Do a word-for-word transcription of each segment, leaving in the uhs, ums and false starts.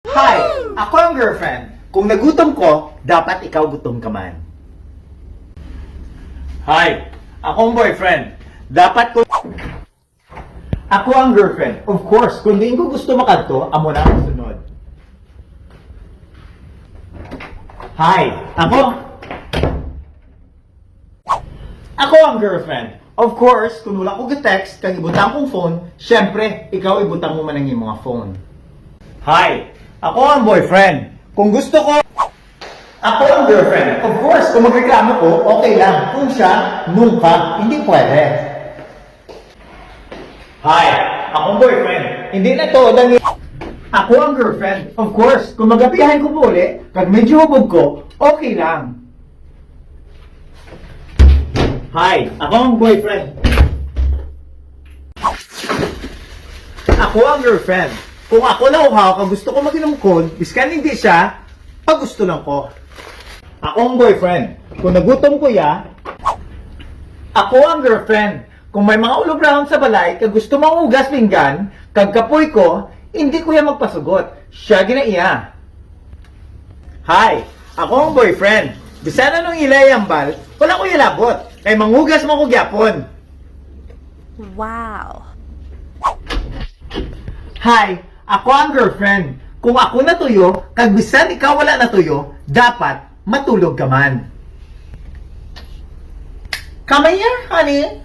Hi! Ako ang girlfriend. Kung nagutom ko, dapat ikaw gutom ka man. Hi! Ako ang boyfriend. Dapat ko... Ako ang girlfriend. Of course, kung diin ko gusto makadto, amo na ang sunod. Hi! Ako... Ako ang girlfriend. Of course, kung wala ko ga-text kag ibutang kong phone, syempre, ikaw ibutang mo man ang imong phone. Hi, ako ang boyfriend. Kung gusto ko, ako ang girlfriend. Of course, kung magreklamo ko, okay lang. Kung siya, nungka, hindi pwede. Hi, ako ang boyfriend. Hindi na to, dangi. Ako ang girlfriend. Of course, kung magabihan ko po uli, kag medyo hubog ko, okay lang. Hi, ako ang boyfriend. Ako ang girlfriend. Kung ako nauhaw kag gusto ko mag-inom cold, biskan hindi siya, pagusto lang ko. Ako ang boyfriend. Kung nagutom ko ya, ako ang girlfriend. Kung may mga ulobrahon sa balay kag gusto manghugas pinggan, kag kapoy ko, hindi ko ya magpasugot. Siya gina iya. Hi, ako ang boyfriend. Bisan anong ila iyambal, wala ko ilabot. Kay manghugas man ko gyapon. Wow. Hi, ako ang girlfriend. Kung ako natuyo, kag bisan ikaw wala natuyo, dapat matulog ka man. Come here, honey.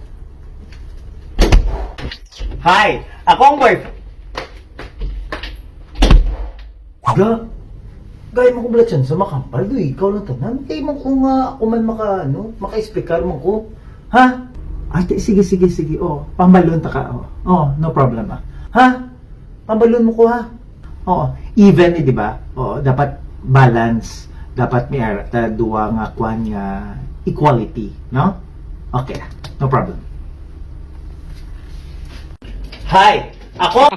Hi, ako ang boyfriend. Ga, gay mo ko bala chance makambal, do ikaw lang tanan. Kay mo ko nga, ako man maka, ano, maka-explicar mo ko. Ha? Ay, ti- sige, sige, sige. Oh, pambalon ta ka. Oh, oh no problem ah. Ha? Pambalon mo ko ha. Oh, even eh, di ba? Oh, dapat balance. Dapat may ara ta duwa nga kwan nga equality, no? Okay, no problem. Hi, ako